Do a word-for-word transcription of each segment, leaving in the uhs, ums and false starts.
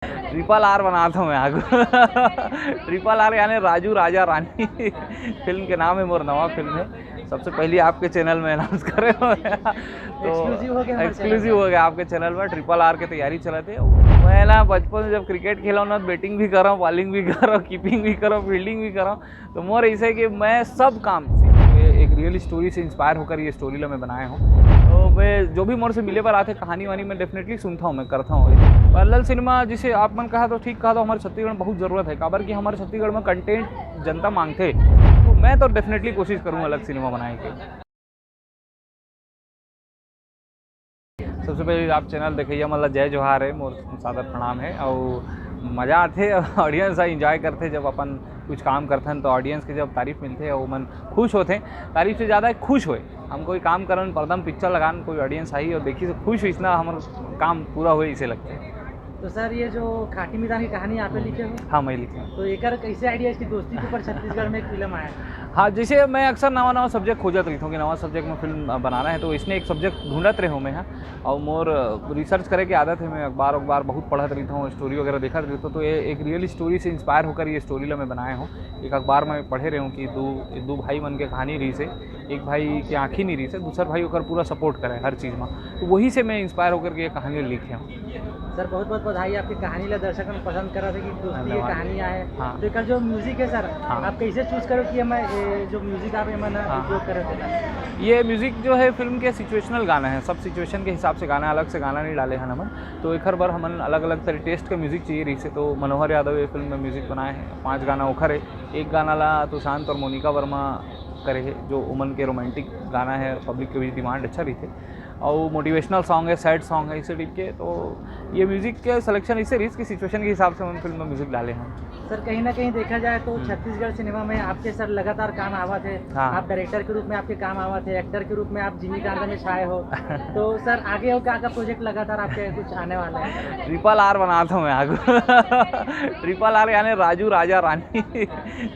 Triple R बनात हूँ मैं आगू। ट्रिपल आर यानी राजू राजा रानी फिल्म के नाम है, मोर नवा फिल्म है। सबसे पहले आपके चैनल में अनाउंस करे हो। तो Exclusive हो गया हमारे एक्सक्लूसिव channel हो गया आपके चैनल में। ट्रिपल आर के तैयारी चलत है। मैं ना बचपन में जब क्रिकेट खेला ना, बैटिंग भी करा, बॉलिंग भी करा, कीपिंग भी करा, फील्डिंग भी करा। तो मोर ऐसे है कि मैं सब काम से, ये एक रियल स्टोरी से इंस्पायर होकर ये स्टोरी ला मैं बनाया हूँ। तो मैं जो भी मोर से मिले बर आते, कहानी वानी मैं डेफिनेटली सुनता हूँ, मैं करता हूँ। पैरेलल सिनेमा जिसे आप मन कहा तो ठीक कहा, तो हमारे छत्तीसगढ़ में बहुत ज़रूरत है, काबर कि हमारे छत्तीसगढ़ में कंटेंट जनता मांगते। तो मैं तो डेफिनेटली कोशिश करूँ अलग सिनेमा बनाए के। सबसे पहले आप चैनल देखइया मन ला जय जोहार है, मोर सादर प्रणाम है। और मज़ा आथे, ऑडियंस इंजॉय करथे। जब अपन कुछ काम करथन तो ऑडियंस के जब तारीफ मिलथे और मन खुश होथे, तारीफ से ज़्यादा खुश होए। हम कोई काम करन, पर्दा म पिक्चर लगान, कोई ऑडियंस आई और देखी तो खुश होइस ना, हमर काम पूरा होए इसे लगथे। तो सर, ये जो खाटी मितान की कहानी आप ही लिखे हो, हाँ, मैं लिखे हूँ। तो एकर कैसे आइडिया इसकी दोस्ती के ऊपर छत्तीसगढ़ में एक फिल्म आया? हाँ, जैसे मैं अक्सर नवा नवा सब्जेक्ट खोजत रहिथों कि नवा सब्जेक्ट में फिल्म बनाना है, तो इसने एक सब्जेक्ट ढूंढत रहे हूँ मैं। हाँ, और मोर रिसर्च करे के आदत है, मैं अखबार अखबार बहुत पढ़त रहिथों, स्टोरी वगैरह देखत रहिथों। तो ये एक रियल स्टोरी से इंस्पायर होकर ये स्टोरी ला मैं बनाए हूँ। एक अखबार में पढ़े रहे हूँ कि दो दो भाई मन के कहानी रहिसे, एक भाई के आँखी नहीं रहिसे, दूसर भाई ओकर पूरा सपोर्ट करे हर चीज़ में। तो वही से मैं इंस्पायर होकर के ये कहानी लिखे हूँ। सर, बहुत बहुत बधाई, आपकी कहानी ला दर्शक मन पसंद करत हे कि दोस्ती की धन्यवाद। कहानी आए। हाँ। तो एकर जो म्यूजिक है सर, हाँ। आप कैसे चूज करो कि मैं, ए, जो म्यूजिक आप एमन हाँ। उपयोग करत हे? ये म्यूजिक जो है फिल्म के सिचुएशनल गाना है, सब सिचुएशन के हिसाब से गाना, अलग से गाना नहीं डाले हैं हमन। तो एक हर बार हमन अलग अलग तरह टेस्ट का म्यूजिक चाहिए रहिसे, तो मनोहर यादव ये फिल्म में म्यूजिक बनाए हैं, पांच गाना ओखर है। एक गाना ला सुशांत और मोनिका वर्मा करे है, जो उमन के रोमांटिक गाना है, पब्लिक के बीच डिमांड अच्छा रहिथे। और मोटिवेशनल सॉन्ग है, सैड सॉन्ग है, इसे टाइप के। तो ये म्यूजिक के सिलेक्शन इसे रहिस कि सिचुएशन के हिसाब से हम फिल्म में म्यूजिक डाले हैं। सर, कहीं ना कहीं देखा जाए तो हम्म। छत्तीसगढ़ सिनेमा में आपके सर लगातार काम आवत है। हाँ। आप डायरेक्टर के रूप में आपके काम आवत है, एक्टर के रूप में आप जिमी कांदा में छाए हो। तो सर, आगे और क्या क्या प्रोजेक्ट लगातार आपके कुछ आने वाला है? ट्रिपल आर बनाता हूँ मैं आगू। ट्रिपल आर यानी राजू राजा रानी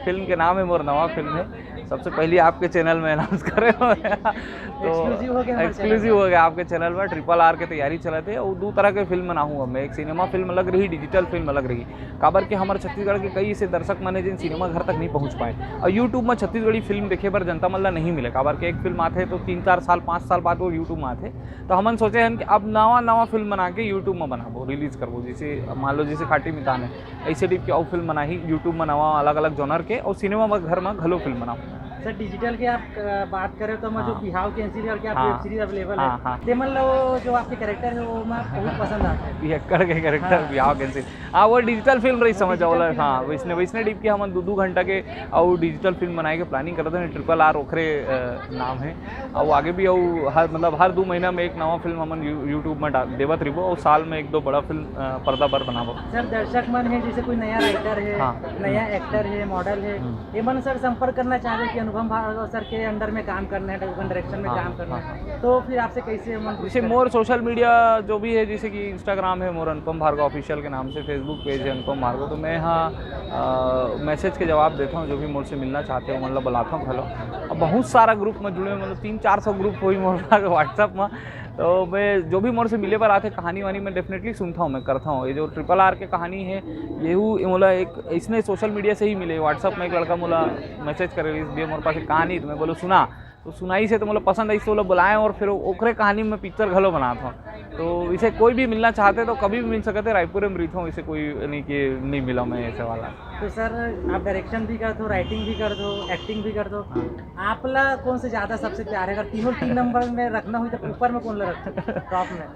फिल्म के नाम है, मोर नवा फिल्म है। सबसे पहले आपके चैनल में अनाउंस करे हो। तो Exclusive हो गया हमारे एक्सक्लूसिव channel हो गया आपके चैनल में। ट्रिपल आर के तैयारी चलत है और दो तरह के फिल्म बनाऊँ अब मैं। एक सिनेमा फिल्म अलग रही, डिजिटल फिल्म अलग रही। काबर के हमर छत्तीसगढ़ के कई ऐसे दर्शक मन हे जिन सिनेमा घर तक नहीं पहुँच पाए, और यूट्यूब में छत्तीसगढ़ी फिल्म देखे बर जनता मन ला नहीं मिले। काबर के एक फिल्म आथे तो तीन चार साल, पाँच साल बाद वो यूट्यूब में आथे। तो हमन सोचे हन कि अब नवा नवा फिल्म बना के यूट्यूब में बनाबो, रिलीज करबो। जैसे मान लो, जैसे खाटी मितान है, ऐसे टाइप के और फिल्म बनाही यूट्यूब में नवा, अलग अलग जॉनर के, और सिनेमा घर में घलो फिल्म बनाबो। सर, डिजिटल के आप अ, बात करें तो मैं जो हाँ। बिहाव कैंसिल करके आप हाँ। वेब सीरीज अवेलेबल हाँ, है, हाँ। ते मन ला वो जो आपके कैरेक्टर है वो मैं बहुत पसंद आता है। पियक्कड़ के कैरेक्टर हाँ। बिहाव कैंसिल। हाँ, वो डिजिटल फिल्म रही, समझ जाओ डिजिटल ला। फिल्म हाँ, है। वैसने वैसने टाइप के हमन दो दो घंटा के और डिजिटल फिल्म बनाए के प्लानिंग करत हन। ट्रिपल आर ओखरे अ, नाम है। और वो आगे भी और हर, मतलब, हर दो महीना में एक नवा फिल्म हमन यू-, यूट्यूब में डाल देवत रहिबो, और साल में एक दो बड़ा फिल्म अ, पर्दा पर बनाबो। सर, दर्शक मन है, जैसे कोई नया राइटर है, हाँ। नया एक्टर है, मॉडल है, हम्म। ये मन सर संपर्क करना चाहते कि अनुपम भार्गव सर के अंडर में काम करना है, डायरेक्शन में हाँ, काम करना हाँ, है, तो फिर आपसे कैसे मन जैसे मोर सोशल मीडिया जो भी है, जैसे कि इंस्टाग्राम है मोर अनुपम भार्गव ऑफिशियल के नाम से, फेसबुक पेज है अनुपम भार्गव, तो मैं यहाँ मैसेज के जवाब देता हूँ। जो भी मोर से मिलना चाहते हो, मतलब, बुलाता हूँ, हेलो। अब बहुत सारा ग्रुप में जुड़े, मतलब, तीन चार सौ ग्रुप होई मोर पास व्हाट्सएप में। तो मैं जो भी मोर से मिले बर आते, कहानी वानी मैं डेफिनेटली सुनता हूँ, मैं करता हूँ। ये जो ट्रिपल आर के कहानी है, ये मोला एक इसने सोशल मीडिया से ही मिले। व्हाट्सएप में एक लड़का मोला मैसेज करे, इस दिए मोर पास एक कहानी, तो मैं बोलो सुना, तो सुनाई से तो मोला पसंद आई, तो बोला बुलाएं, और फिर ओकरे कहानी में पिक्चर घलो बनात हूँ। तो इसे कोई भी मिलना चाहते तो कभी भी मिल सकते, रायपुर में रहिथों, इसे कोई नहीं कि नहीं मिला मैं ऐसे वाला। तो सर, आप डायरेक्शन भी करते हो, राइटिंग भी करते हो, एक्टिंग भी करते हो, हाँ। आपला कौन से ज्यादा सबसे प्यार है? अगर तीनों तीन नंबर में रखना हुई तो ऊपर में कौन ला रखते, टॉप में?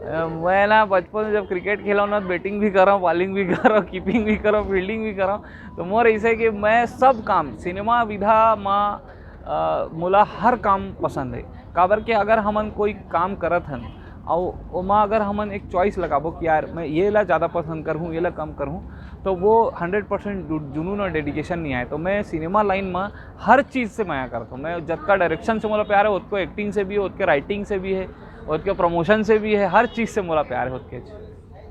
अ, मैं ना बचपन में जब क्रिकेट खेला ना, बैटिंग भी करा, बॉलिंग भी करा, कीपिंग भी करा, फील्डिंग भी करा। तो मोर ऐसे है कि मैं सब काम, सिनेमा विधा मा अ, मोला हर काम पसंद है। काबर के अगर हमन कोई काम करत हन और ओमा अगर हमन एक चॉइस लगाबो कि यार मैं ये ला ज़्यादा पसंद करहूँ, ये ला कम करहूँ, तो वो हंड्रेड परसेंट जु-, जुनून और डेडिकेशन नहीं आए। तो मैं सिनेमा लाइन में हर चीज़ से मया करता हूँ। मैं जतका डायरेक्शन से मोला प्यार है, ओतको एक्टिंग से भी है, ओतके राइटिंग से भी है, ओतके प्रमोशन से भी है, हर चीज़ से मोला प्यार है ओतके।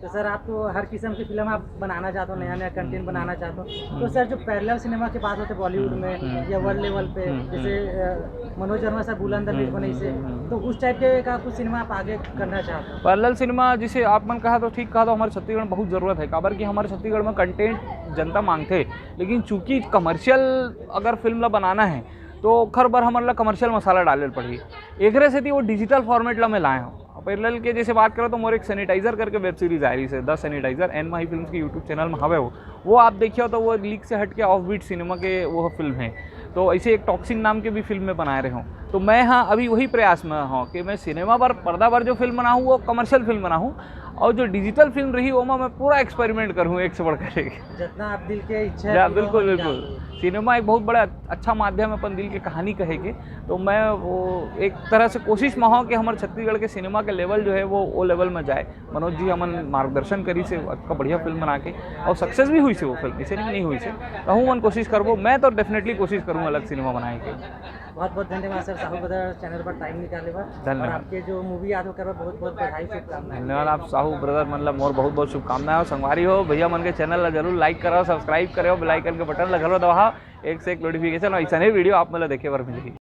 तो सर, आप तो हर किस्म की फिल्म आप बनाना चाहते हो, नया नया कंटेंट बनाना चाहते हो, तो सर, जो पैरेलल सिनेमा की बात होती है बॉलीवुड में या वर्ल्ड लेवल पे, जैसे अ, मनोज वर्मा सर बुलंद अमीर बने से, तो उस टाइप के का कुछ सिनेमा आप आगे करना चाहते हो? पैरेलल सिनेमा, जिसे आप मन कहा तो ठीक कहा, तो हमारे छत्तीसगढ़ में बहुत ज़रूरत है। काबर कि हमारे छत्तीसगढ़ में कंटेंट जनता मांगथे, लेकिन चूंकि कमर्शियल अगर फिल्म ला बनाना है, तो ओखर बर हमन ला कमर्शियल मसाला डाले ल पड़ही। एकरे सेती वो डिजिटल फॉर्मेट ला मैं लाए हूँ। पैरेलल के जैसे बात करो, तो मोर एक सैनिटाइजर करके वेब सीरीज आए रही है, the sanitiser, N Mahi films के यूट्यूब चैनल में हवे वो। वो आप देखियो तो वो लीक से हट के ऑफ बीट सिनेमा के वो फिल्म है। तो ऐसे एक टॉक्सिन नाम के भी फिल्म में बनाए रहे हूँ। तो मैं, हाँ, अभी वही प्रयास में हूँ कि मैं सिनेमा पर, पर्दा पर जो फिल्म बनाऊँ, वो कमर्शियल फिल्म बनाऊँ, और जो डिजिटल फिल्म रही, वो में मैं पूरा एक्सपेरिमेंट करूँ, एक से बढ़कर एक। जितना आप दिल के इच्छा है, या पूरा बिल्कुल, बन बिल्कुल। जाए। सिनेमा एक बहुत बड़ा अच्छा माध्यम है अपन दिल के कहानी कहे के। तो मैं वो एक तरह से कोशिश में हूँ कि हमारे छत्तीसगढ़ के सिनेमा के लेवल जो है, वो वो लेवल में जाए। मनोज जी हमन मार्गदर्शन करी से अच्छा बढ़िया फिल्म बना के, और सक्सेस भी हुई से वो फिल्म, इसे नहीं, नहीं हुई से। कहूँ मन कोशिश करबो, मैं तो डेफिनेटली कोशिश करूँ अलग सिनेमा बनाए के। बहुत बहुत धन्यवाद सर, साहू ब्रदर चैनल पर टाइम निकाले बा। धन्यवाद। और आपके जो मूवी याद होकर बहुत बहुत बधाई, शुभकामनाएं। धन्यवाद। आप साहू ब्रदर, मतलब, मोर बहुत बहुत शुभकामनाएं हो। संगवारी हो, भैया मन के चैनल ला जरूर लाइक करो, सब्सक्राइब करो, बेल आइकन के बटन ला घलो दबाओ, एक से एक नोटिफिकेशन और ऐसा वीडियो आप मन ला देखे बर मिलही।